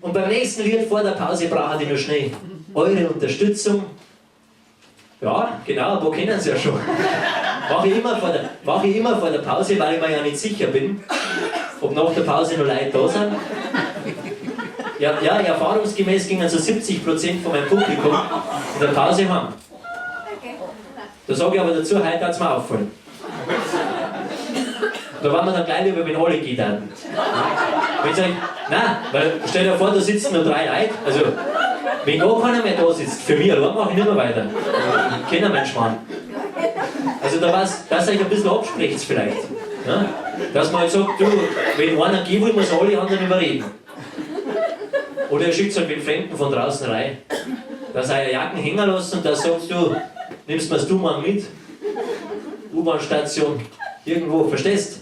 Und beim nächsten Lied vor der Pause brauche ich noch schnell eure Unterstützung. Ja, genau, ein paar kennen sie ja schon. Mache ich, immer vor der, mach ich immer vor der Pause, weil ich mir ja nicht sicher bin, ob nach der Pause noch Leute da sind. Ja, ja, erfahrungsgemäß gingen so 70% von meinem Publikum in der Pause heim. Da sage ich aber dazu, heute hat es mir auffallen. Da waren wir dann gleich lieber, wenn alle gehen dann. Wenn ich sage, nein, weil stell dir vor, da sitzen nur drei Leute, also wenn gar keiner mehr da sitzt, für mich allein mache ich nicht mehr weiter. Ich kenne meinen Schmarrn. Also da war's, dass euch ein bisschen abspricht vielleicht. Ja? Dass man halt sagt, du, wenn einer gehen will, muss alle anderen überreden. Oder ihr schickt halt den Fremden von draußen rein. Dass er eure Jacken hängen lässt und da sagst du, nimmst mir's du mal mit. U-Bahn-Station, irgendwo, verstehst?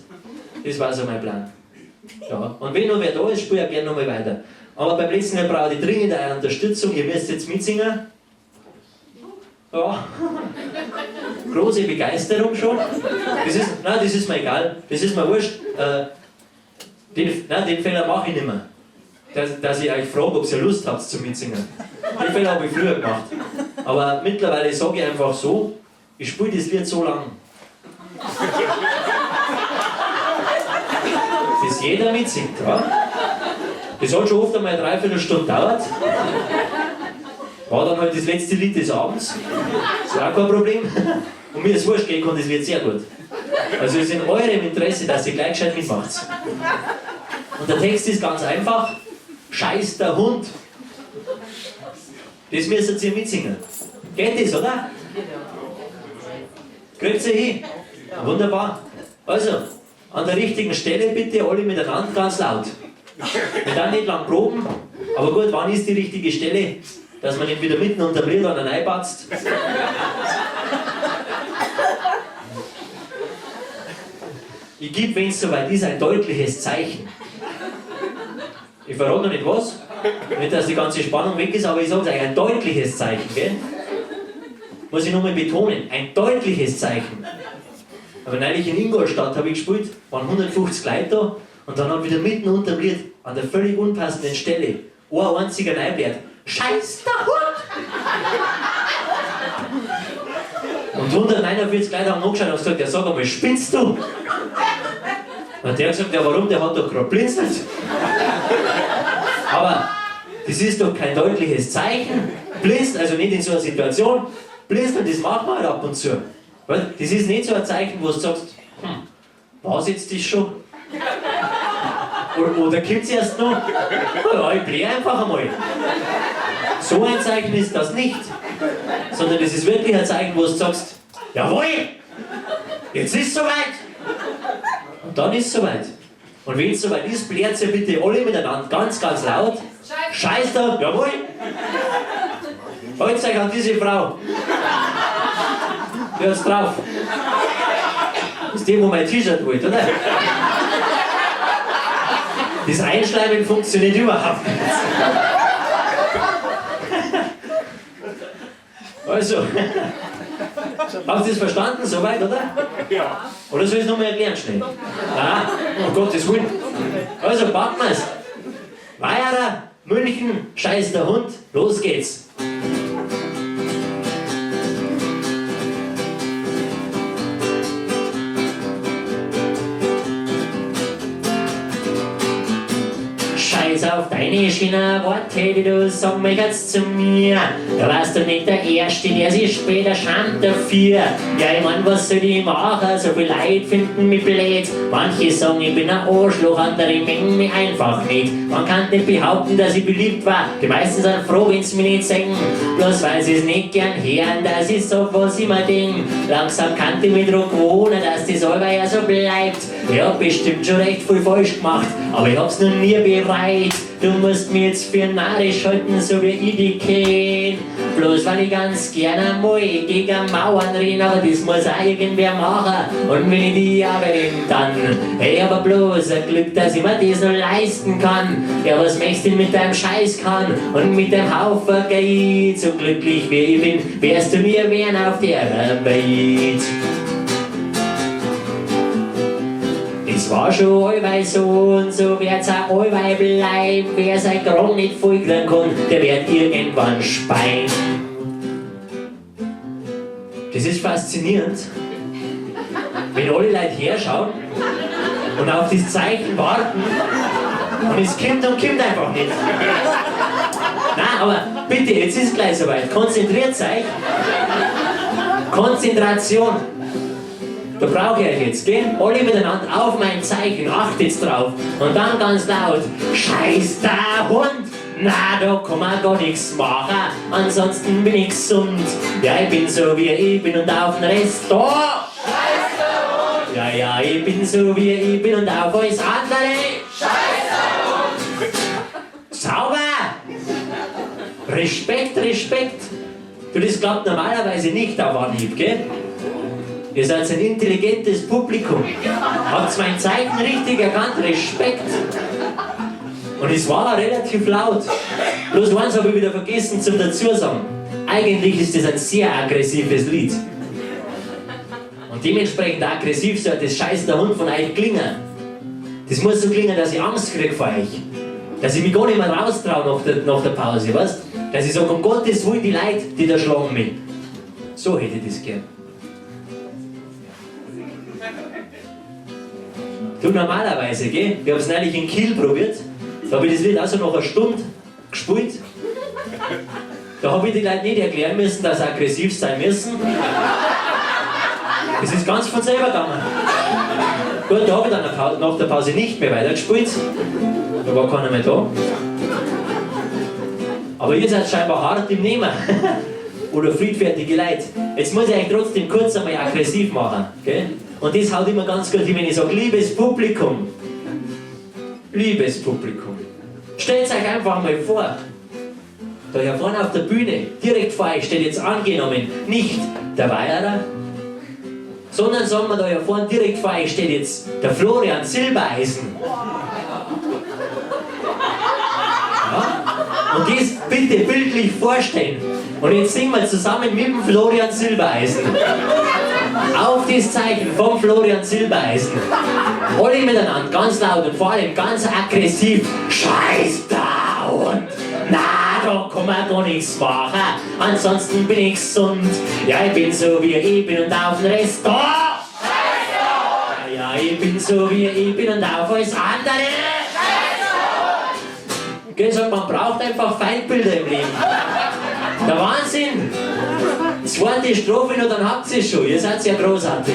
Das war so mein Plan. Ja. Und wenn noch wer da ist, spiele ich gerne nochmal weiter. Aber beim letzten Mal brauche ich dringend eure Unterstützung. Ihr müsst jetzt mitsingen. Ja. Große Begeisterung schon. Das ist, nein, das ist mir egal. Das ist mir wurscht. Den Fehler mache ich nicht mehr. Dass ich euch frage, ob ihr Lust habt zum Mitsingen. Den Fehler habe ich früher gemacht. Aber mittlerweile sage ich einfach so, ich spiele das Lied so lang, bis jeder mitsingt. Ja? Das hat schon oft einmal eine Dreiviertelstunde gedauert. War dann halt das letzte Lied des Abends. Ist auch kein Problem. Und mir ist wurscht, gehen kann das Lied sehr gut. Also es ist in eurem Interesse, dass ihr gleich gescheit mitmacht. Und der Text ist ganz einfach. Scheiß der Hund. Das müsst ihr mitsingen. Geht das, oder? Kriegt ihr hin? Wunderbar. Also, an der richtigen Stelle bitte alle miteinander ganz laut. Wir dann nicht lang proben, aber gut, wann ist die richtige Stelle, dass man nicht wieder mitten unterm Lied an reinpatzt? Ich gebe, wenn es soweit ist, ein deutliches Zeichen. Ich verrate noch nicht was, nicht, dass die ganze Spannung weg ist, aber ich sage es euch, ein deutliches Zeichen, gell? Muss ich nochmal betonen, ein deutliches Zeichen. Aber neulich in Ingolstadt habe ich gespielt, waren 150 Leute da und dann hat wieder mitten unterm Lied, an der völlig unpassenden Stelle, ein einziger reinblärt. Scheiß der Hund! Und 149 Leute haben nachgeschaut und gesagt, ja sag einmal, spinnst du? Und der hat gesagt, ja warum, der hat doch gerade blinzelt. Aber das ist doch kein deutliches Zeichen. Blinzeln, also nicht in so einer Situation. Blinzeln, das macht man halt ab und zu. Weil das ist nicht so ein Zeichen, wo du sagst, war's jetzt das schon? Oder kommt's erst noch? Ja, ich blähe einfach einmal. So ein Zeichen ist das nicht. Sondern das ist wirklich ein Zeichen, wo du sagst, jawohl, jetzt ist es soweit. Und dann ist es soweit. Und wenn es soweit ist, bläht ihr bitte alle miteinander ganz, ganz laut. Scheiß da, jawohl. Haltet euch an diese Frau. Die hat's drauf. Das ist die, wo mein T-Shirt holt, oder? Das Einschleimen funktioniert überhaupt nicht. Also, habt ihr das verstanden soweit, oder? Ja. Oder soll ich es nochmal erklären schnell? Nein, um Gottes Willen. Also, packen wir's. Weiherer, München, scheiß der Hund, los geht's. Scheiß auf deine schönen Worte, die du sagen möchtest zu mir. Da warst du nicht der Erste, der sich später schämt dafür. Ja, ich mein, was soll ich machen? So viele Leute finden mich blöd. Manche sagen, ich bin ein Arschloch, andere mengen mich einfach nicht. Man kann nicht behaupten, dass ich beliebt war. Die meisten sind froh, wenn sie mich nicht sehen. Bloß weil sie es nicht gern hören, dass ich sag, was ich mir denk. Langsam kann ich mich dran gewohnen, dass das allweil ja so bleibt. Ich hab bestimmt schon recht viel falsch gemacht, aber ich hab's noch nie bereut. Du musst mir jetzt für narrisch halten, so wie ich dich kenn. Bloß weil ich ganz gerne einmal gegen Mauern renn, aber das muss auch irgendwer machen. Und wenn ich die übernehme, dann, hey, aber bloß ein Glück, dass ich mir das noch leisten kann. Ja, was möchtest du denn mit deinem Scheiß kann und mit deinem Haufen Geld? So glücklich wie ich bin, wärst du mir werden auf der Welt. Es war schon allweil so und so wird's auch allweil bleiben. Wer sein Kragen nicht voll kriegen kann, der wird irgendwann speien. Das ist faszinierend, wenn alle Leute herschauen und auf das Zeichen warten und es kommt und kommt einfach nicht. Nein, aber bitte, jetzt ist gleich soweit. Konzentriert euch. Konzentration. Da brauche ich euch jetzt, gell? Alle miteinander auf mein Zeichen, achtet drauf. Und dann ganz laut, Scheiß der Hund! Na, da kann man gar nichts machen, ansonsten bin ich gesund. Ja, ich bin so wie ich bin und auf den Rest da. Scheiß der Hund! Ja, ja, ich bin so wie ich bin und auf alles andere. Scheiß der Hund! Sauber! Respekt, Respekt! Du, das klappt normalerweise nicht auf Anhieb, gell? Ihr seid ein intelligentes Publikum. Habt mein Zeichen richtig erkannt? Respekt! Und es war relativ laut. Bloß eins habe ich wieder vergessen zum dazu sagen. Eigentlich ist das ein sehr aggressives Lied. Und dementsprechend aggressiv sollte das Scheiß der Hund von euch klingen. Das muss so klingen, dass ich Angst kriege vor euch. Dass ich mich gar nicht mehr raustraue nach der Pause, weißt? Dass ich sage, um Gottes Willen, die Leute, die da schlagen mich. So hätte ich das gern. Du, normalerweise, gell? Ich hab's neulich in Kiel probiert. Da habe ich das Lied auch so nach einer Stunde gespielt. Da habe ich die Leute nicht erklären müssen, dass sie aggressiv sein müssen. Das ist ganz von selber gegangen. Gut, da habe ich dann nach der Pause nicht mehr weitergespielt. Da war keiner mehr da. Aber ihr seid scheinbar hart im Nehmen. Oder friedfertige Leute. Jetzt muss ich euch trotzdem kurz einmal aggressiv machen. Gell? Und das haut immer ganz gut hin, wenn ich sage, liebes Publikum. Liebes Publikum. Stellt euch einfach mal vor, da hier vorne auf der Bühne, direkt vor euch steht jetzt angenommen, nicht der Weyerer, sondern sagen wir da hier vorne direkt vor euch steht jetzt der Florian Silbereisen. Ja? Und das bitte bildlich vorstellen. Und jetzt singen wir zusammen mit dem Florian Silbereisen. Auf das Zeichen vom Florian Silbereisen. Alle miteinander, ganz laut und vor allem ganz aggressiv. Scheiß da und na, da kann man gar nichts machen. Ansonsten bin ich gesund. Ja, ich bin so wie ich bin und auf den Rest da. Scheiß da. Ja, ich bin so wie ich bin und auf alles andere. Scheiß da. Gell, sagt, man braucht einfach Feindbilder im Leben. Der Wahnsinn! Zweite Strophe und dann habt ihr es schon. Ihr seid ja großartig.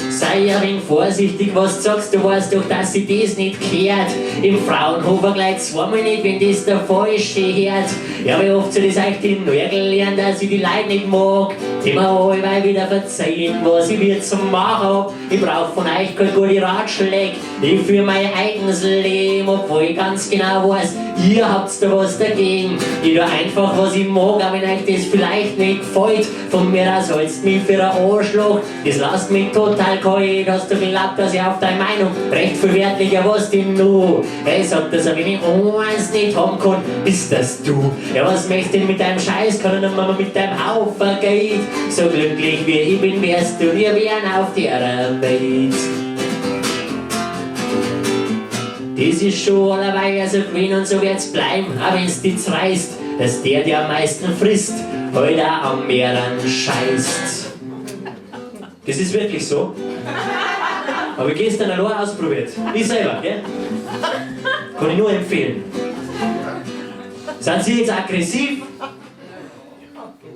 Sei ein wenig vorsichtig, was du sagst, du weißt doch, dass sie das nicht gehört. Im Fraunhofer gleich zweimal nicht, wenn das der Falsche hört. Ja, wie oft soll ich euch denn nur erklären, dass ich die Leute nicht mag? Die mir allweil wieder verzeihen, was ich wieder zum Machen hab. Ich brauch von euch keine gute Ratschläge. Ich führ mein eigenes Leben, obwohl ich ganz genau weiß, ihr habt's da was dagegen. Ich tu einfach, was ich mag, auch wenn euch das vielleicht nicht gefällt. Von mir aus hältst mich für ein Arschloch, das lasst mich total kalt. Hast du geglaubt, dass ich auf deine Meinung recht viel Wert lege, was denn nu? Ey, sag, dass er, wenn ich eins nicht haben kann, bist das du. Ja, was möchtest du denn mit deinem Scheiß? Kann ich nicht mehr mit deinem Haufen Geld. So glücklich wie ich bin, wärst du nie werden auf der Welt. Das ist schon allerweil so gewesen und so wird's bleiben, auch wenn's dich zerreißt, dass der, der am meisten frisst, halt auch am mehreren scheißt. Das ist wirklich so. Habe ich gestern allein ausprobiert. Ich selber, gell? Kann ich nur empfehlen. Sind Sie jetzt aggressiv?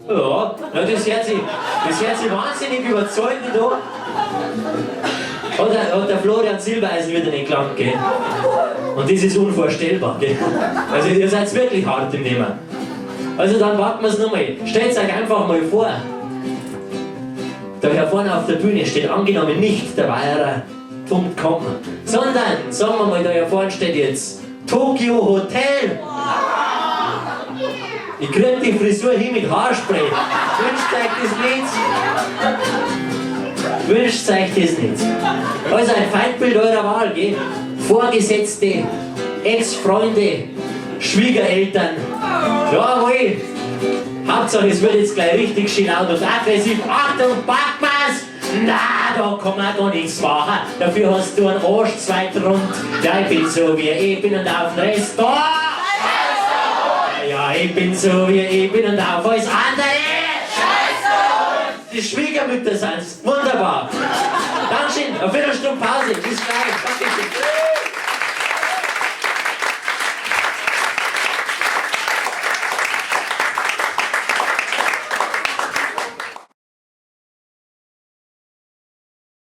Ja, na, das hört sich wahnsinnig überzeugend an. Hat der Florian Silbereisen wieder nicht gelangt, gell? Und das ist unvorstellbar, gell? Also ihr seid wirklich hart im Nehmen. Also dann warten wir's nochmal. Stellt euch einfach mal vor, da hier vorne auf der Bühne steht angenommen nicht der Weyerer.com, sondern, sagen wir mal, da hier vorne steht jetzt Tokio Hotel. Ich krieg die Frisur hin mit Haarspray. Wünscht euch das nicht? Wünscht euch das nicht? Also ein Feindbild eurer Wahl, gell? Vorgesetzte, Ex-Freunde, Schwiegereltern. Jawohl! Hauptsache, es wird jetzt gleich richtig schön laut und aggressiv. Achtung, pack mal's! Na, da kann man gar nichts machen. Dafür hast du einen Arsch zweit rund. Ja, ich bin so, wie ich bin, und auf den Rest da. Ja, ich bin so, wie ich bin, und auf alles andere. Die Schwiegermütter sind's. Wunderbar. Dankeschön. Eine Viertelstunde Pause. Bis gleich. Dankeschön.